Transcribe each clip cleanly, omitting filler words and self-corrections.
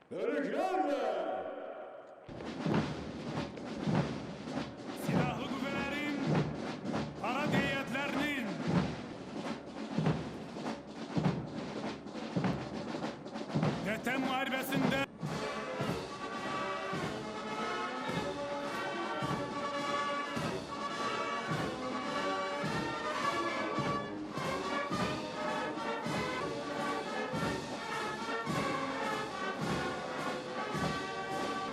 Bölüklərlə! Silahlı qüvvələrin parad heyətlərinin Vətən müharibəsində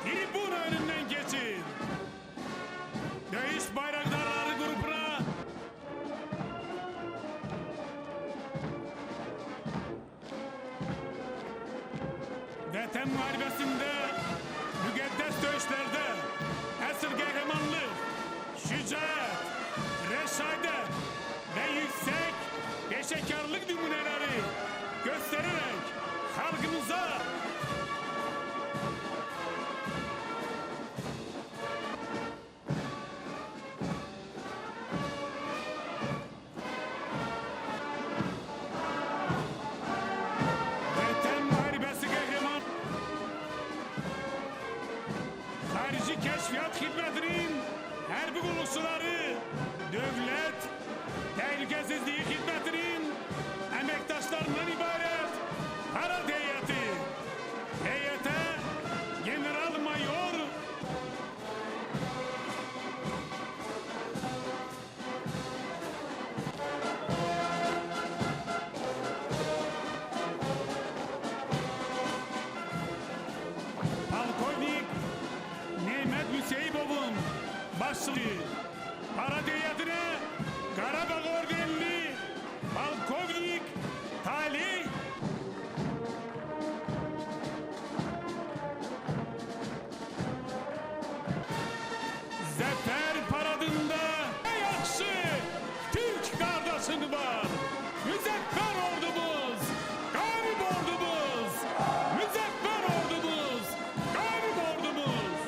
tribuna önündən keçin. Döyüş bayraktarları grubuna Vətən müharibəsində müqəddəs döyüşlərdə əsl qəhrəmanlıq, şücaət, rəşadət və yüksək peşəkarlıq nümunələri göstərərək xalqımıza Vətən müharibəsi qəhrəman Xarici Kəşfiyyat Xidmətinin hərbi qulluqçuları, Dövlət Təhlükəsizliyi Xidmətinin əməkdaşlarından ibarət parad heyəti. Heyətə General-Mayor Polkovnik Nemət Müseyibovun başçılığı parad heyətinə Qarabağ ordenli Polkovnik Talih Zəfər paradında en yaxşı Türk qardaşın var. Müzəffər ordumuz, qalib ordumuz, müzəffər ordumuz, qalib ordumuz.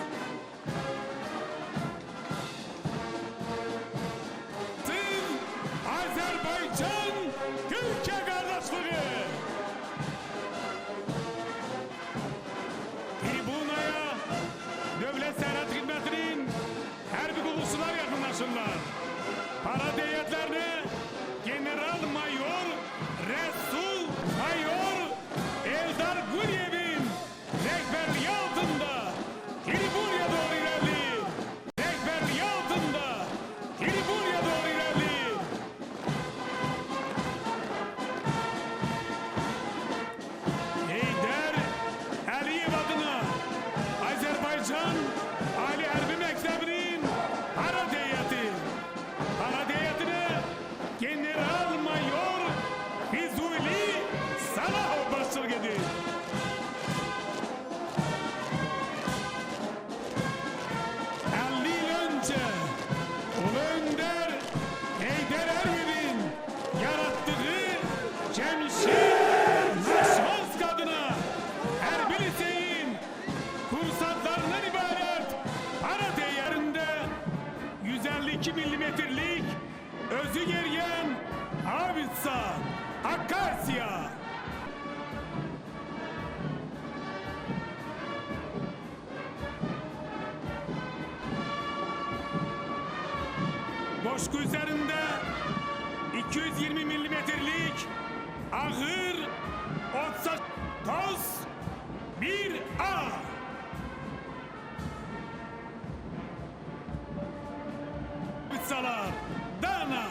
Tüm Azerbaycan Türkiye kardeşliği. Tribunaya Dövlət Sərhəd Xidmətinin hərbi qulluqçular yaxınlaşırlar. Parad heyətlərinə General-Mayor Rəsul Mayor Eldar Quliyevin rəhbərliyi altında tribunaya doğru irəliləyir. Rəhbərliyi altında tribunaya doğru irəliləyir. Heydər Əliyev adına Azərbaycan Ali Hərbi Məktəbinin parad heyəti. Parad heyətinə General-Mayor Füzuli Salahov başçılıq edir. 50 il öncə Ulu Öndər Heydər Əliyevin yaratdığı Cəmşid Naxçıvanski adına Hərbi Liseyin kursantlarından ibarət parad heyətində 152 millimetrlik özü yeriyən Havitsa Akasya. Boşku üzerinde 220 milimetrelik ağır otsa toz 1A. Havitsalar Dana.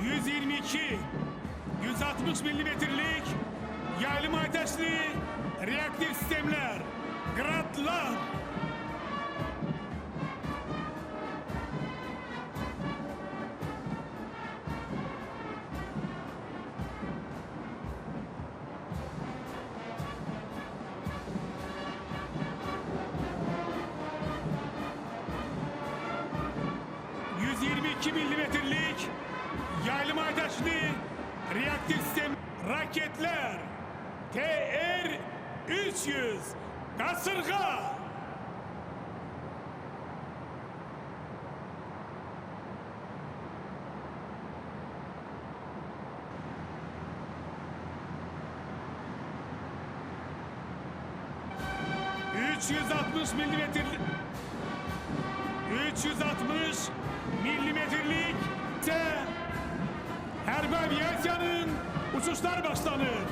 ...122, 160 milimetrelik yaylım ateşli reaktif sistemler, Gradlar. ...122 milimetrelik yaylım ateşli reaktif sistem raketler TR-300 Kasırga. 360 milimetre 360 milimetrelik T Harbi Aviasiyanın uçuşlar başlanır.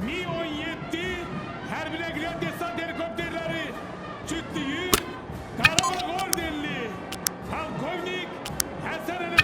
Mi-17 Harbi Nəqliyyat Desant helikopterleri Cütlüyü Qarabağ Ordenli Polkovnik Hasan Ali.